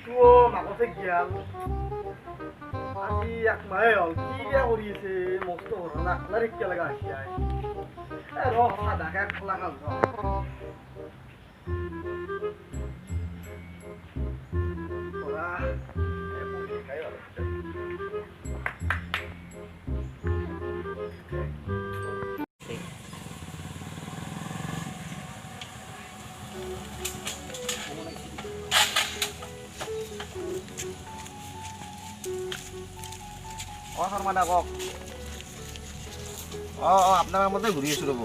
মানুহটোও মাকতে গিয়াল আজি এক মাহে হ'ল, কি বিয়া কৰি আছে মস্ত ঘৰৰ আকলা ৰেকিয়া লগা হৈছে। এ ৰ সাদাকে খোলা খাল ৰ। অ শৰ্মা দা কওক। অঁ অঁ আপোনাৰ কামতে ঘূৰি আছোঁ ৰ'ব।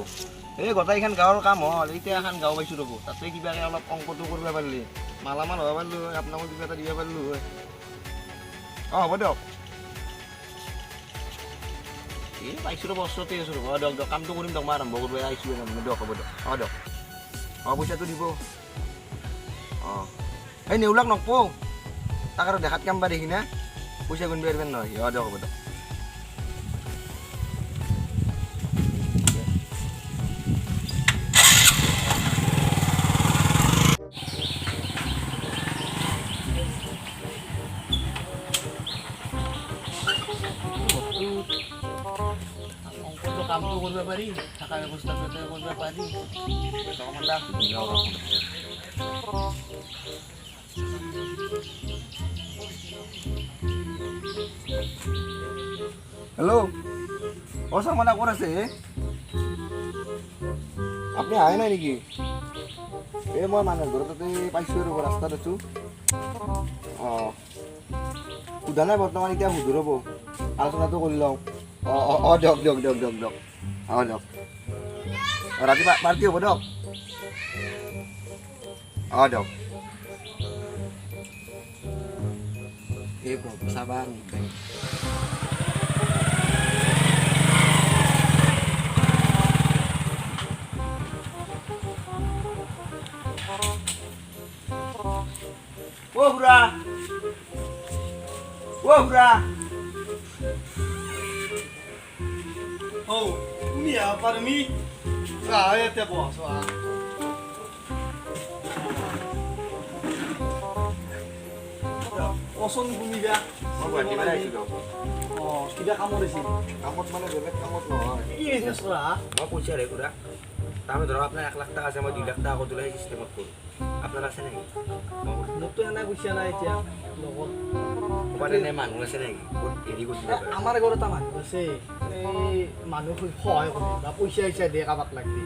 এই গোটেইখন গাঁৱৰ কাম হ'ল, এতিয়া এখন গাঁও পাইছোঁ ৰ'ব, তাতে কিবাকৈ অলপ অংকটো কৰিব পাৰিলে মালামাল হ'ব পাৰিলোঁ হয়, আপোনাকো কিবা এটা দিব পাৰিলোঁ হয়। অঁ হ'ব দিয়ক। এই পাইছোঁ ৰ'ব, ওচৰতে আছোঁ ৰ'ব। অঁ দিয়ক দিয়ক, কামটো কৰিম দিয়ক, মই আৰম্ভ কৰিব আহিছোঁ তাৰমানে। দিয়ক হ'ব দিয়ক। অঁ দিয়ক। অঁ পইচাটো দিব। অঁ এই নেউলাক নকওঁ, তাক আৰু দেখাত কাম পাৰি কিনে পইচা গুণিব পাৰিবেন নহয়। অঁ দিয়ক হ'ব দিয়ক। অংকটো কামটো কৰিব পাৰি, থকা ব্যৱস্থাটো কৰিব পাৰি। হেল্ল' অ শৰ্মা দা ক'ত আছে? আপুনি আহে নাই নেকি? এই মই মানুহ ঘৰত তাতে পাইছোঁ ৰ'ব, ৰাস্তাত আছোঁ। অঁ সোধা নাই বৰ্তমান, এতিয়া সুধো ৰ'ব, আলোচনাটো কৰি লওঁ। অঁ অঁ অঁ দিয়ক দিয়ক দিয়ক দিয়ক দিয়ক। অঁ দিয়ক, ৰাতিপুৱা পাৰ্টি হ'ব দিয়ক। অঁ দিয়ক। এই চাবা। অ' খুৰা, অ' খুৰা। ঔ তুমি আহ পাৰমি ইয়াতে বহ চোৱা। কচোন তুমি বিয়া। মই গুৱাহাটীৰ পৰা আহিছিলোঁ। অঁ কিবা কামত আছিল? কামত মানে বেলেগ কামত নহয়। কি বিজনেছ কৰা? মই পইচাৰে খুৰা, তাৰমানে ধৰক আপোনাৰ 1 লাখ টকা আছে, মই 2 লাখ টকা তোলাই চিষ্টেমত কৰোঁ। আপোনাৰ আছে নেকি? মোৰতো এনে পইচা নাই এতিয়া লগত। ক'ৰবাত এনে মানুহ আছে নেকি ক'ত হেৰি কৰি দিব পাৰে? আমাৰ ঘৰত এটা মানুহ আছে, এই মানুহ সহায় কৰে বা পইচা চইচা দিয়ে কাৰোবাক লাগলি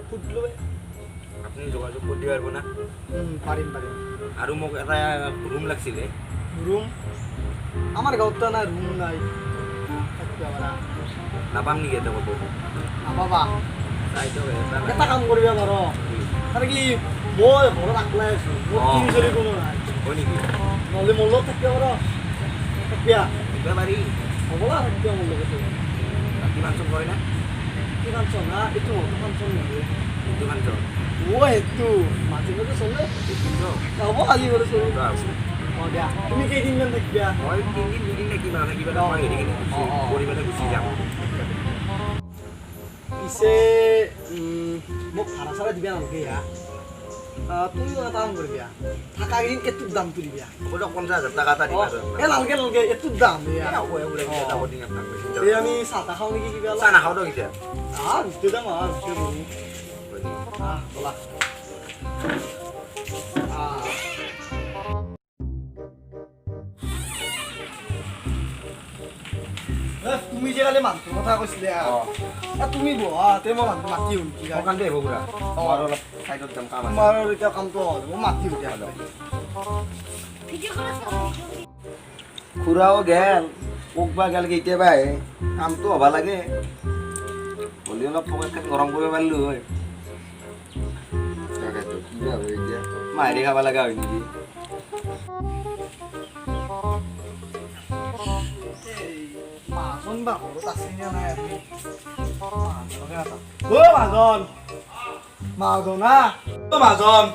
সুধিলো। আপুনি যোগাযোগ কৰি দিব পাৰিব না? পাৰিম পাৰিম। আৰু মোক এটা ৰুম লাগিছিলে। ৰুম আমাৰ গাঁৱততো নাই, ৰুম নাই থাকিব পাৰা। নাপাম নেকি এটা ক'তো? নাপাবা। চাই দিয়ক। এটা কাম কৰিব পাৰ, মানে কি মই ঘৰত আকলাই আছোঁ, মোৰ তিনি চলি কোনো নাই। হয় নেকি? নহ'লে মোৰ লগত থাকিব পাৰ, থাকিবা? থাকিব পাৰি। হ'ব না, থাকিবা মোৰ লগতে। ৰাতি ফাংচন কৰে না? কি ফাংচন? না এইটো ফাংচন নহয়। এইটো ফাংচন। অ' সেইটো মাজে মাজে চলে। হ'ব আজি বাৰু চলো। অঁ দিয়া, তুমি কেইদিনমান থাকিবা? মই 3 দিন 2 দিন থাকিম আৰু কিবা এটা মই হেৰিখিনি কৰি পেলাই গুচি যাম। পিছে মোক ভাড়া চাড়া দিবা নালাগে ইয়া। তুমিও এটা কাম কৰিবা, থাকা কেইদিন এইটোৰ দামটো দিবা। হ'ব দিয়ক, 50,000 টকা এটা দিম। এই নালাগে নালাগে, এইটোৰ দাম। এই আমি চাহ তাহ খাওঁ নেকি কিবা? চাহ নাখাওঁ দিয়ক এতিয়া। আহ ভিতৰত যাম, আহ ভিতৰত বহোঁ। আহ ব'লা। তুমি যে কালি মানুহটোৰ কথা কৈছিলা, তুমি বহাতে মই মানুহটো মাতি শুনছি। দোকানতে আহিব খুৰা, মই আৰু অলপ চাইডত যাম, কাম আছে। তোমাৰ এতিয়া কামটো হ'ল, মই মাতি উঠি। খুৰাও গেল, মোক বা গেল কেতিয়াবা আহে। কামটো হ'বা লাগে, হ'লে অলপ পকেটখন গৰম কৰিব পাৰিলোঁ হয়। তাকেতো কিবা হয় এতিয়া, মাহেৰি খাব লগা হয় নেকি? মাজন বা ঘৰত আছে নে নাই আজি? অ' মাজন, মাজন হা, অ' মাজন,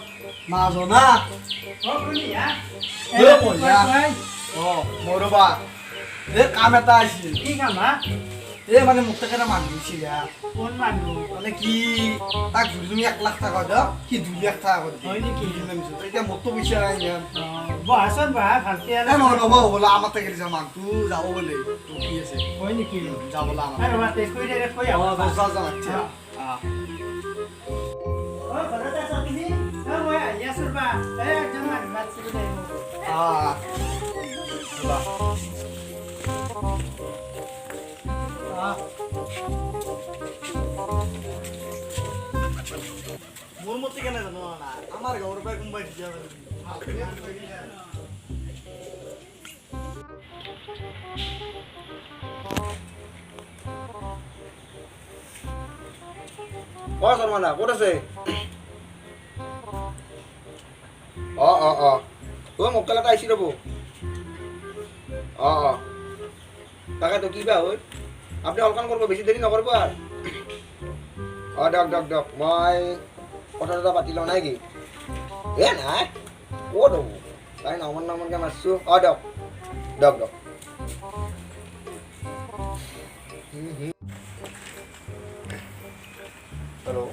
মাজন হা। অ' মই ৰ'বা, এই কাম এটা আছিল। কি কাম হা? এই মানে মোক তাক এটা মানুহ দিছিল। কোন মানুহ? মানে কি তাক যদি তুমি 1 লাখ টকা দিয়ক, সি 2 লাখ টকা কৰি হয় নেকি? এতিয়া মোৰতো পইচা নাই ইমান। বহাচোন বহা ভালকে এ নহয় নব বোলা আমাৰ তাকে দিছে মানুহটো যাব বোলে ৰখি আছে। হয় নেকি? যাব বোলা আমাৰ। আৰু মাতে কৈ দে কৈ আহ। অ যা যা আচ্ছা। অ ঘৰত আছ তুমি? অ মই আহি আছো ৰবা, এই একজন মানুহ মাতছিলো দে মোক। আহ বোলা। মোৰ মতে কেনে জানো না, আমাৰ গাঁৱৰ পৰা কোনোবাই দিয়া। অ শৰ্মাদা ক'ত আছে? অ অ অ অ মক্কেল এটা আহিছিল ৰ'ব। অ অ তাকেতো কিবা হয়, আপুনি অলকান কৰিব, বেছি দেৰি নকৰিব আৰু। অ দিয়ক দিয়ক দিয়ক, মই কথা চথা পাতি লওঁ নাই কি? এ নাই ক'ত হ'ব, তাই নামান নামানকৈ মাৰিছোঁ। অ দিয়ক দিয়ক দিয়ক। হেল্ল'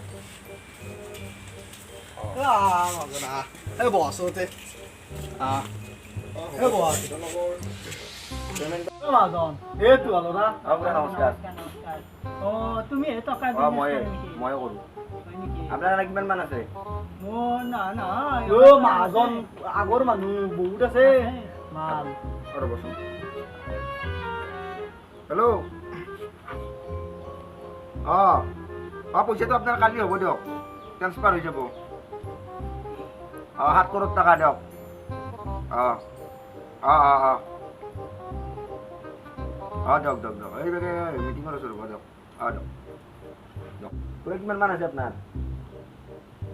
এই বহাচোতে। এই বহা। মহাজন এইটো ভালো না? নমস্কাৰ। অ তুমি এই টকা অ ময়ে ময়ে কৰোঁ। নেকি? আপোনাৰ কিমান মান আছে? মোৰ না না অ মহাজন আগৰ মানুহ বহুত আছে মাল। ৰ'বচোন। হেল্ল' অ অ পইচাটো আপোনাৰ কালি হ'ব দিয়ক, ট্ৰেন্সফাৰ হৈ যাব। অ 7 কৰোৰ টকা দিয়ক। অ অ অ অ অ দিয়ক দিয়ক দিয়ক, এইভাগে মিটিঙত আছোঁ ৰ'ব দিয়ক। অ দিয়ক দিয়ক। পুৰা কিমান মান আছে আপোনাৰ?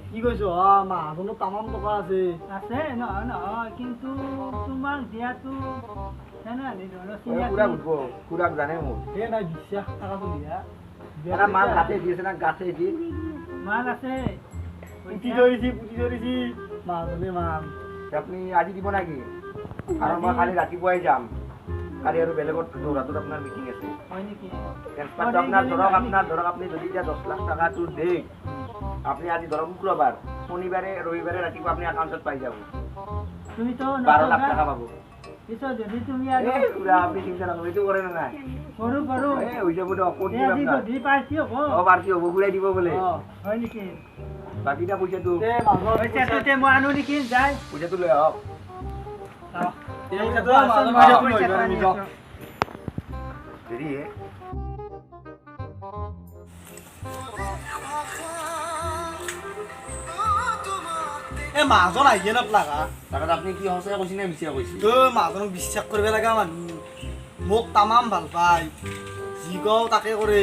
কি কৈছো? অ মহাজনৰ তামাম টকা আছে। আছে নহয় নহয়, কিন্তু তোমাক দিয়াটো খুৰাক উঠব, খুৰাক জানে মোৰ। সেই নাই বিশ্বাস টকা চলিয়া। মাল গাছে দিছে না গাছে দি মাল আছে, পুতি ধৰিছি পুতি ধৰিছি মহাজনে মাল। আপুনি আজি দিব নেকি? কাৰণ মই কালি ৰাতিপুৱাই যাম, কালি আৰু বেলেগত যোৰহাটত আপোনাৰ মিটিং আছে। হয় নেকি? ট্ৰেন্সফাৰটো আপোনাৰ ধৰক আপোনাৰ ধৰক আপুনি যদি এতিয়া 10 লাখ টকাটো দিয়ে, আপুনি আজি ধৰক শুক্ৰবাৰ, শনিবাৰে ৰবিবাৰে ৰাতিপুৱা আপুনি একাউণ্টত পাই যাব। তুমিতো 12 লাখ টকা পাব। পিছত যদি তুমি আৰু খুৰা আপুনি চিন্তা নকৰিব, এইটো কৰে নে নাই? কৰোঁ কৰোঁ। এই হৈ যাব দিয়ক, ক'ত দিম আপোনাক? যদি পাৰ্টি হ'ব। অ পাৰ্টি হ'ব, ঘূৰাই দিব বোলে। হয় নেকি? বাকীটা পইচাটো পইচাটোতে মই আনো নেকি যায়? পইচাটো লৈ আহক। দেৰি হে। এ মহাজন আহিয়ে নাপলাক। তাকেতো আপুনি কি সঁচাই কৈছে নে মিছা কৈছে? অ মহাজনক বিশ্বাস কৰিব লগা মানুহ, মোক তামাম ভাল পায়, যি কওঁ তাকে কৰে।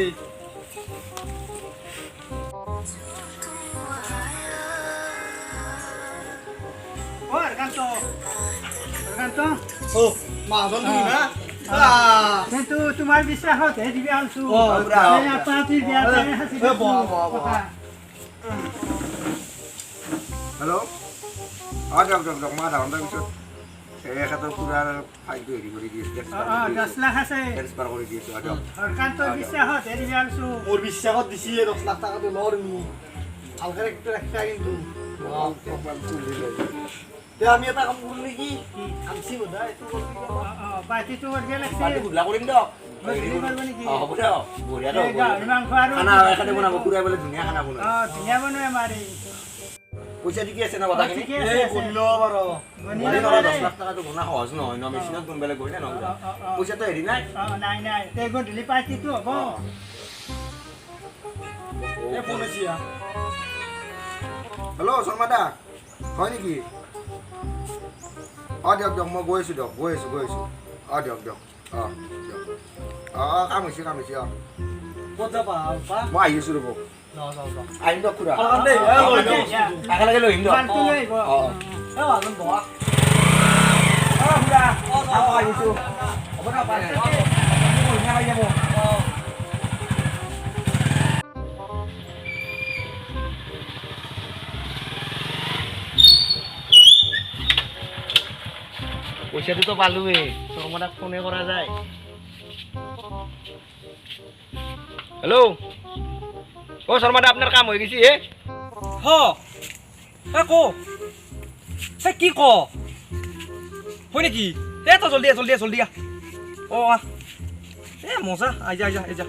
অ হৰকান্ত, হৰকান্ত। অ মহাজন তুমি না? কিন্তু তোমাৰ বিশ্বাসতহে দিবি আনছো। হেল্ল' অ দিয়ক দিয়ক দিয়ক, মই আধা ঘণ্টাৰ পিছত এখেতৰ খুৰাৰ ফাইলটো হেৰি কৰি দি আছোঁ, 10 লাখ আছে, ট্ৰেন্সফাৰ কৰি দি আছোঁ। দিয়ক। হৰকান্তৰ বিশ্বাসতহে দিবি আনছো। মোৰ বিশ্বাসত দিছি 10 লাখ টকাটো ল তুমি, ভালকে ৰাখিবা কিন্তু। আমি এটা কাম কৰোঁ নেকি? আমচি বোধ হয় এইটো পাৰ্টিটো কৰিব লাগছে। পাৰ্টি গধূলা কৰিম দিয়ক। হ'ব দিয়ক, বঢ়িয়া দিয়ক। খানা এখনে বনাব, খুৰাই বোলে ধুনীয়া খানা বনায়। ধুনীয়া বনায় আমাৰ। পইচা ঠিকে আছে না কথাখিনি? দহ লাখ টকাটো গণা সহজ নহয় ন, মেচিনত গণিব লাগিব নে নহয়? পইচাটো হেৰি নাই? নাই নাই, গধূলি পাৰ্টিটো হ'ব। হেল্ল' শৰ্মা দা, হয় নেকি? অ দিয়ক দিয়ক, মই গৈ আছোঁ দিয়ক, গৈ আছোঁ গৈ আছোঁ। অ দিয়ক দিয়ক, অ দিয়ক। অ অ কাম হৈছে কাম হৈছে। অ ক'ত যাবা? মই আহি আছোঁ ৰ'ব, আহিম দিয়ক খুৰা, একেলগে লৈ আহিম দিয়ক। অ খুৰা আহিছোঁ, হ'ব দিয়ক। পইচাটোতো পালোৱেই, শৰ্মাদাক ফোনে কৰা যায়। হেল্ল' অ শৰ্মাদা, আপোনাৰ কাম হৈ গৈছে হে? হ ক কি ক? হয় নেকি? এ তই জলদি আহ, জলদি আহ, জলদি আহ। অ আহ, এ মজা, আই যা, আই যা, আই যা।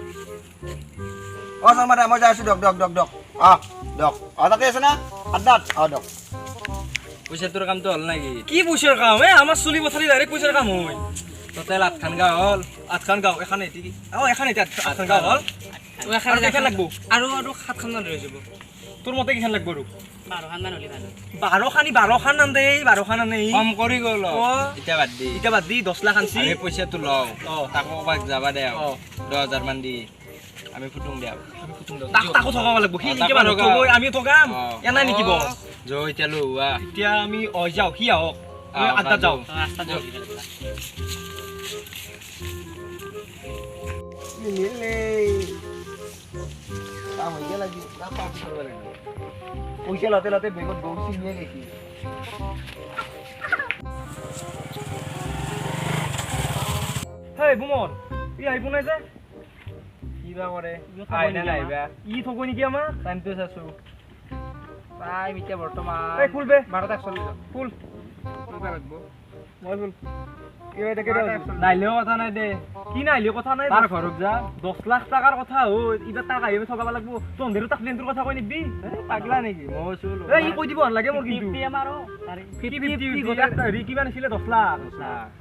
অ শৰ্মা দা, মই যাই আছো, দিয়ক দিয়ক দিয়ক দিয়ক। অ দিয়ক, অ তাতে আছে না আড্ডাত? অ দিয়ক। পইচাটোৰ কামটো হ'ল নেকি? কি পইচাৰ কাম? এ আমাৰ চুলি পথালি ডাইৰেক্ট পইচাৰ কাম হয়। টোটেল 8খান গাঁও হ'ল। 8খান গাঁও, এখন এটি অ এখন এতিয়া 8খান গাঁও হ'ল। আৰু কেইখন লাগব? আৰু আৰু 7খানমান ৰৈ যাব। তোৰ মতে কেইখন লাগব আৰু? 12খানমান হ'লে ভাল। 12খান, 12খান আন দে, 12খান আনে। কম কৰি গ'ল। অ। এতিয়া বাদ দি, এতিয়া বাদ দি, 10 লাখ আনছি। আমি পইচাটো লওঁ। অ। তাকো ক'ৰবাত যাবা দে। অ। 10,000 মান দি আমি ফুটুং দে। তাকো থকাব লাগব। সি অ, এনেকে তাকো মানুহ ঠগাব। থগৈ, আমিও ঠগাম। অ। এনাই নেকি বছ? যো এতিয়া লোৱা। এতিয়া আমি অ যাওঁ, সি আহক, আমি আহক, আড্ডাত যাওঁ। ৰাস্তাত যাওঁ। মিলিলে কাম হৈ গ'ল আজি, পুৰা পাৰ্টি কৰিব লাগিব। পইচা লওঁতে লওঁতে বেগত বহুত ছিঙিয়ে গৈছি। হেই বুমন, ই আহিব নাই যে? কিবা কৰে। থগৈ আহে নে নেকি নাহিবা? ই থগৈ নেকি আমাক? টাইমটো চাইছো, টাইম এতিয়া বৰ্তমান এই খুল বে। 12টা 41। খুল। খুলবা লাগব। মই খুল। কিবা এটা কেইটা বাজিল? নাহিলেও কথা নাই দে। কি নাহিলেও কথা নাই? তাৰ ঘৰত যা। 10 লাখ টকাৰ কথা ঐ, এইবাৰ তাক আহিব ঠগাব লাগব। তহঁতেৰো তাক প্লেনটোৰ কথা কৈ নিদিবি। এই পাগলা নেকি? মই কৈছো। এই ই কৈ দিব নালাগে মোৰ কিন্তু। 50 আমাৰো। ফিফটি ফিফটি, হেৰি কিমান আছিলে? 10 লাখ।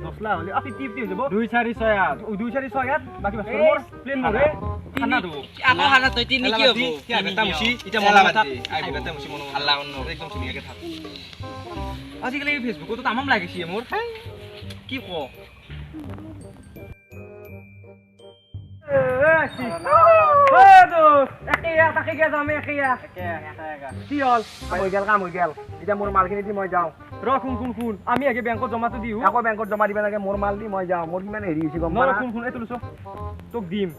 10 লাখ হ'লে 50 50 হৈ যাব। 2 4 6 8। 2 4 6 8, বাকী ভাস্কৰ মোৰ, প্লেন মোৰ হে। খানা দেব। আকৌ খানা তই তিনি কি হ'ব? এতিয়া খেলা মনে বাদ থাক। দি, আহিব। আহিব মুচি মনে মনে। হাল্লা অন্য। একদম ধুনীয়াকে থাক। আজিকালি এই ফেচবুকতো তামাম লাগিছে মোৰ। কি ক? কি হ'ল? কাম হৈ গ'ল, কাম হৈ গ'ল। এতিয়া মোৰ মালখিনি দি মই যাওঁ। ৰ, শুন শুন শুন, আমি আগে বেংকত জমাটো দিওঁ। আকৌ বেংকত জমা দিব লাগে? মোৰ মাল দি মই যাওঁ। মোৰ কিমান হেৰি হৈছে গম নহয়, পা? শুন শুন, এইটো লৈছ, তোক দিম।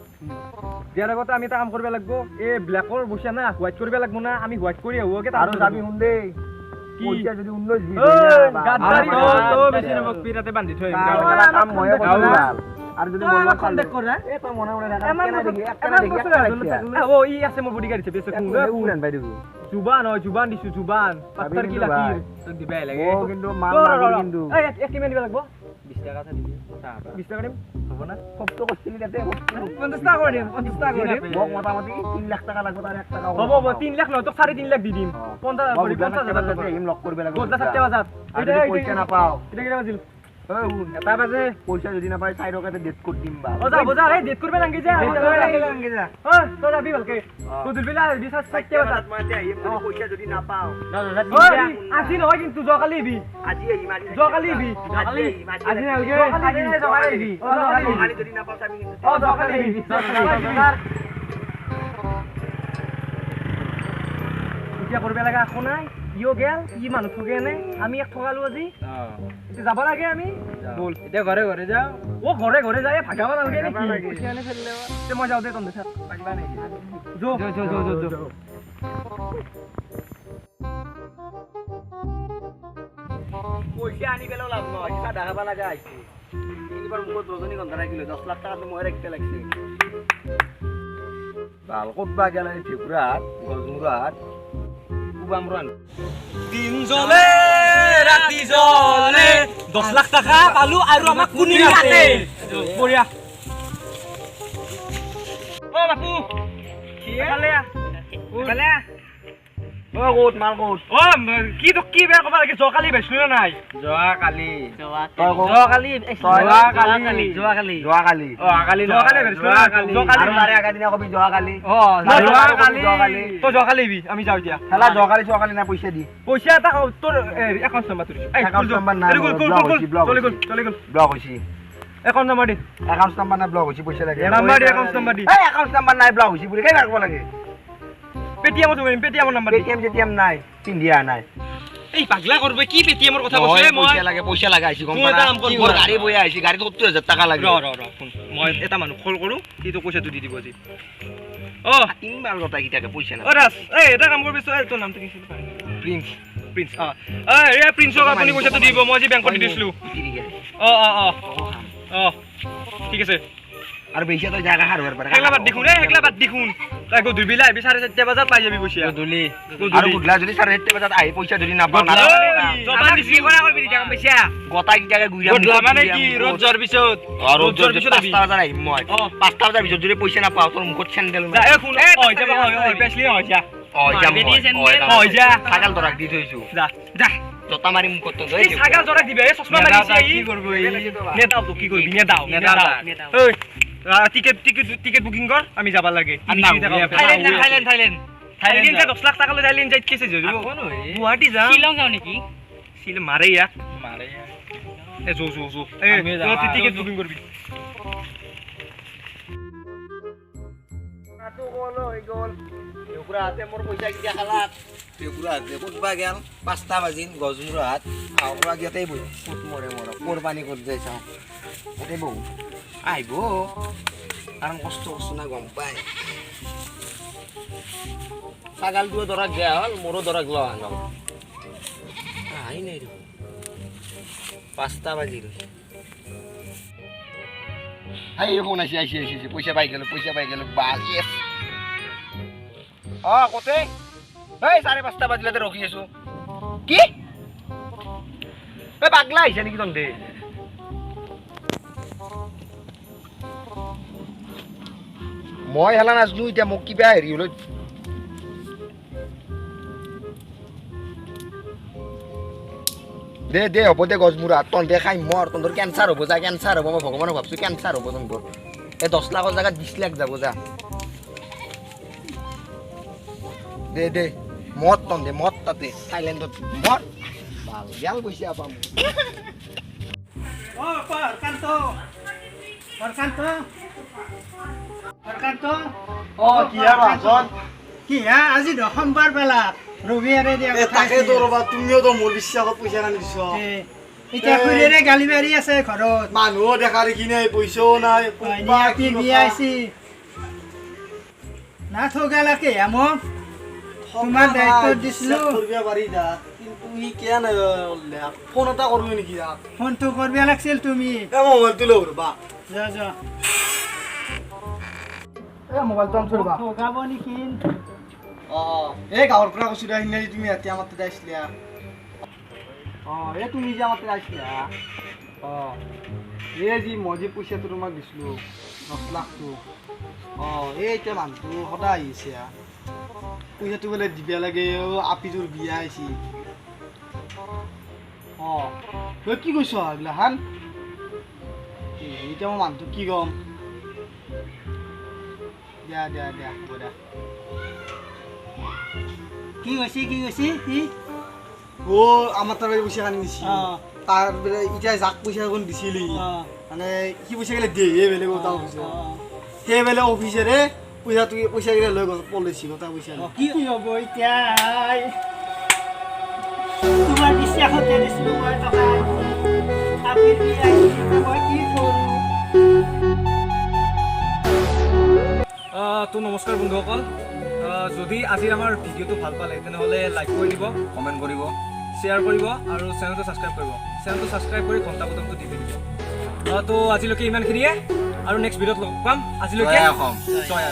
দিয়াৰ আগতে আমি এটা কাম কৰিব লাগিব। এই ব্লেকৰ বৈচা না হোৱাইট কৰিব লাগিব না, আমি হোৱাইট কৰি আহোঁ আগে। আৰু যাবি শুন দেই। কি? পইচা যদি 19 20 ঐ, গাদ্দাৰি আৰু হ'ল। তই বেছি নবকবি, তাতে বান্ধি থৈ আহিম। কাম ময়ে কৰিছো ভাল। আৰু যদি তই মোৰ আমাক লগত contact কৰা। এ তই মনে মনে থাক। এমান কেনে বছৰ- দেখি, এক কেনে এমান দেখি, এক বছৰ কেনে হ'ল দেখি। থাকলো। অ ই আছে, মোৰ বডি গাৰ্ড হিচাপে আছে। এক শুন, উড়ান ভাই দেখো। জুবান হয়, জুবান দিছো, জুবান পাত্তাৰ কি কিন্তু লাকিৰ। ভাই। তোক দিবাই লাগে। ও কিন্তু মাল ৰ, ৰ, মাগুৰ ৰ। কিন্তু। এই, এক কিমান দিব লাগিব? 20 টকা এটা দিবি। চাহ পা। 20 টকা দিম। হ'ব না? সবটো কৰিছিলি তাতে। 50 টকা কৰি দিম, 50 টকা কৰি দিম। মোক মোটামুটি 3 লাখ টকা লাগব, তাৰ 1 টকা। হ'ব হ'ব, 3 লাখ নহয়, তোক 3.5 লাখ দি দিম। 50 মই কৰি গধূলা 50 চাৰিটা হাজাৰ বজাতে টকা। আহিম, লগ কৰিব লাগিব। গধূলা 4টা বজাত। আৰু যদি পইচা নাপাওঁ, এতিয়া কেইটা বাজিল? ঐ শুন, এটা বাজে। পইচা যদি নাপায় 4 টকাতে ডেট কৰি দিম বা। অ যা, বজা, এই ডেট কৰিব নালাগে যা। Date কৰিব নালাগে যা। ঐ তই যাবি ভালকে। গধূলি বেলা আহিবি 4টা বজাত। মই এতিয়া আহিম, যদি পইচা যদি নাপাওঁ। ঐ, আজি নহয় কিন্তু, যোৱাকালি আহিবি। আজি আহিম, আজি। যোৱাকালি আহিবি। আজি আহিম, আজি। আজি নালগে। যোৱাকালি আহিবি। যোৱাকালি আহিবি। অ, যোৱাকালি আহিবি। যোৱাকালি যদি নাপাওঁ চাবি কিন্তু। অ, যোৱাকালি আহিবি। এতিয়া কৰিব লগা একো নাই। ইও গেল, ই মানুহ ঠগে নে, আমি ইয়াক ঠগালো আজি। এতিয়া যাব লাগে আমি, ব'ল। এতিয়া ঘৰে ঘৰে যাওঁ। অ ঘৰে ঘৰে যায় ভাগাব নালাগে নেকি? নালাগে। পইচা আনি ফেললে এতিয়া মই যাওঁ দে, তহঁতে থাক। পাগলা নেকি? যো যো যো যো যো যো। পইচা আনি পেলাইও লাভ নহয়, চাধা খাব লগা হৈছে। এইবাৰ মুখত ৰজনীগন্ধা ৰাখিলো, 10 লাখ টকাটো মই ৰাখিব লাগছে। ভাল ক'ত বা গেল এই ঠেকুৰাত গজমুৰাত কুবামৰান। দিন জ্বলে ৰাতি জ্বলে, 10 লাখ টকা পালো আৰু আমাক কোনে কাটে। বঢ়িয়া। অ বাপু, এফালে আহ, এফালে আহ। অ ক'ত মাল ক'ত? অ কি তোক কি বেয়া ক'ব লাগে, যোৱাকালি বেচলো নে নাই? যোৱাকালি। তই ক। যোৱাকালি। যোৱাকালি। যোৱাকালি। যোৱাকালি। অহাকালি। যোৱাকালি বেচলো না? যোৱাকালি। যোৱাকালি। আৰু তাৰে আগৰ দিনা কবি যোৱাকালি। অ যোৱাকালি। যোৱাকালি। তই যোৱাকালি আহিবি, আমি যাওঁ এতিয়া। খেলা যোৱাকালি চোৱাকালি নাই, পইচা দি। পইচা এটা তোৰ একাউণ্ট নাম্বাৰটো দিছো। এই, Account number নাই এই, মোৰ, গ'ল, গ'ল, block গ'ল, হৈছে, block চলি গ'ল, হৈছে। চলি গ'ল। ব্লক হৈছে। একাউণ্ট নাম্বাৰ দি। একাউণ্ট নাম্বাৰ নাই, ব্লক হৈছে, পইচা লাগে। নাম্বাৰ দি, একাউণ্ট নাম্বাৰ দি। এই একাউণ্ট নাম্বাৰ নাই, ব্লক হৈছে বুলি কেইবাৰ ক'ব লাগে? পেটিএমত কৰিম, পেটিএমৰ নাম্বাৰ দি। পেটিএম চেটিএম নাই, পিন্ধি অহা নাই। এই পাগলা কৰবে কি, পেটিএমৰ কথা নহয়, কৈছো মই। পইচা লাগে, পইচা লাগে আহিছি গম মোৰ পা এটা না? কাম কৰ, মোৰ গাড়ী বৈ আহিছি, গাড়ীত 70,000 টকা লাগে। ৰ ৰ ৰ, শুন, মই এটা মানুহ কল কৰোঁ, সি তোক পইচাটো দি দিব আজি। অ ইমান গোটাইকেইটাকে পইচা নাই। অ ৰাজ, এই এটা কাম কৰিবি, এই তোৰ নামটো কি আছিল? প্ৰিন্স। প্ৰিন্স। অ এই প্ৰিন্সক আপুনি পইচাটো দিব, মই আজি বেংকত দি দিছিলোঁ। অ অ অ অ ঠিক আছে। আৰু বেছি তই জাগা সাৰ হোৱাৰ পাৰে। সেগলা বাদ দি শুন, এই সেগলা বাদ দি শুন। তই গধূলি বেলা আহিবি, 4:30 বজাত পাই যাবি পইচা। গধূলি। আৰু গধূলা যদি 4:30 বজাত আহি পইচা যদি নাপাওঁ। জমা দিছি। পইচা। গোটাই কেইটাকে ঘূৰি। গধূলা মানে কি, ৰ'দ যোৱাৰ পিছত? অ, ৰ'দ যোৱাৰ পিছত আহিবি। 5টা বজাত আহিম মই। অ। 5টা বজাৰ ভিতৰত যদি পইচা নাপাওঁ, তোৰ মুখত চেণ্ডেল। যা, এই শুন, অ যা, অ অ পেছলি, অ যা। অ যাম মই। অ অ যা। ছাগাল ধৰাক দি থৈছো। যা যা। জোতা মাৰি মুখত তই। এই ছাগাল জৰাক দিবি, এই চশমা মাৰিছে ই। কি কৰব ই? নেদাও তো কি কৰবি, নেদাও নেদাও। ঐ, টিকেট টিকেট টিকেট বুকিং কৰ, আমি যাব লাগে। Thailand, Thailand, Thailand. থাইলেণ্ড যা, 10 লাখ টকা লৈ থাইলেণ্ড যাই কেছে যাব? গুৱাহাটী যাম। শ্বিলং যাওঁ নেকি? শিল মাৰে ইয়াক। মাৰে। এ যো যো যো, এ আমিও যাম। তই টিকেট বুকিং কৰবি। মোৰ পইচা কেইটা খালাক দেউকুৰাহঁতে ক'তবা গেল? 5টা বাজিল, গছমূৰাহাত আহৰা ইয়াতে বহি। ক'ত মৰে মৰ, ক'ৰ পানী ক'ত যায় চাওঁ। ইয়াতে বহো, আহিব। কাৰণ কষ্ট কৰছো না, গম পাই। ছাগালটোও ধৰাক দিয়া হ'ল, মোৰো ধৰাক লোৱা হ'ল। আহাই নাই দেখোন, 5টা বাজিল। এই ফোন আহিছে, আহিছে, আহিছে। পইচা পাই গ'লো, পইচা পাই গ'লো, বা য়েছ। অ ক'তে? এই 5:30 বাজিলাতে ৰখি আছো। কি, এই পাগলা আহিছে নেকি তহঁতে? মই হেলা নাজনো এতিয়া, মোক কিবা হেৰি হ'লো। দে দে, হ'ব দে। গছমূৰা তহঁতে খাই মৰ, তহঁতৰ কেঞ্চাৰ হ'ব যা, কেঞ্চাৰ হ'ব। মই ভগৱানক ভাবছোঁ, কেঞ্চাৰ হ'ব তহঁতৰ। এই 10 লাখৰ জেগাত 20 লাখ যাব যা। দে দে, মদ তহঁতে মদ, তাতে থাইলেণ্ডত মদ। ভাল গেল পইচা পাম। অ আপা, হৰকান্ত, হৰকান্ত, হৰকান্ত। অ, কি আৰু? কি হা, আজি সোমবাৰ পেলা ৰবিবাৰে দিয়া এ কথা তাকেতো। আছিল। ৰবা, তুমিও তো মোৰ বিশ্বাসত পইচা আনি দিছ। এ, এতিয়া খুৰীৰে গালি মাৰি আছে ঘৰত। মানুহো দেখা দেখি নাই, পইচাও নাই। ক'তবা কি কি বিয়া কথা। আহিছি না ঠগালাকে মোক তোমাৰ দায়িত্ব দিছিলো। বিশ্বাস কৰিব পাৰি দা, কিন্তু সি কিয় নাই? ফোন এটা কৰবি নেকি ইয়াক? ফোনটো কৰিব লাগছিল তুমি। এ মোবাইলটো লৈ ৰবা। যা যা। এ মোবাইলটো আনছো ৰবা। ঠগাব নেকি? অ, এই গাঁৱৰ পৰা কৈছো দে, সিদিনা যে তুমি ৰাতি আমাৰ তাতে আহিছিলা। অ, এই তুমি যে আমাৰ তাতে আহিছিলা। অ, এই যি মই যে পইচাটো তোমাক দিছিলো, 10 লাখটো। অ, এই এতিয়া মানুহটো সদায় আহিছে, পইচাটো বোলে দিব লাগে। অ, আপিটোৰ বিয়া আহিছে। অ, তই কি কৈছ এইগিলাখান? এই, এতিয়া মই মানুহটোক কি ক'ম? দিয়া দিয়া দিয়া, হ'ব দিয়া। কি কৈছি, কি কৈছি কি? অ, আমাৰ তাৰ পইচা কানি দিছি। তাৰ বোলে এতিয়া যাক পইচা এখন দিছিলি, মানে সি পইচা গেলে দিয়ে বেলেগ এটা অফিচত। সেই বেলেগ অফিচেৰে পইচাটো, পইচা কেইটা লৈ গ'ল, পলাইছি গোটা পইচা লৈ। কি হ'ব এতিয়া? তোমাৰ বিশ্বাসতে দিছিলো মই টকা। আপিৰ বিয়া আহিছে, মই কি কৰোঁ? তো নমস্কাৰ বন্ধুসকল। যদি আজিৰ আমাৰ ভিডিঅ'টো ভাল পালে, তেনেহ'লে লাইক কৰি দিব, কমেণ্ট কৰিব, শ্বেয়াৰ কৰিব আৰু চেনেলটো ছাবস্ক্ৰাইব কৰিব। চেনেলটো ছাবস্ক্ৰাইব কৰি ঘণ্টা বুটামটো টিপি দিব। তো আজিলৈকে ইমানখিনিয়ে আৰু নেক্সট ভিডিঅ'ত লগ পাম। আজিলৈকে জয় অসম। জয়।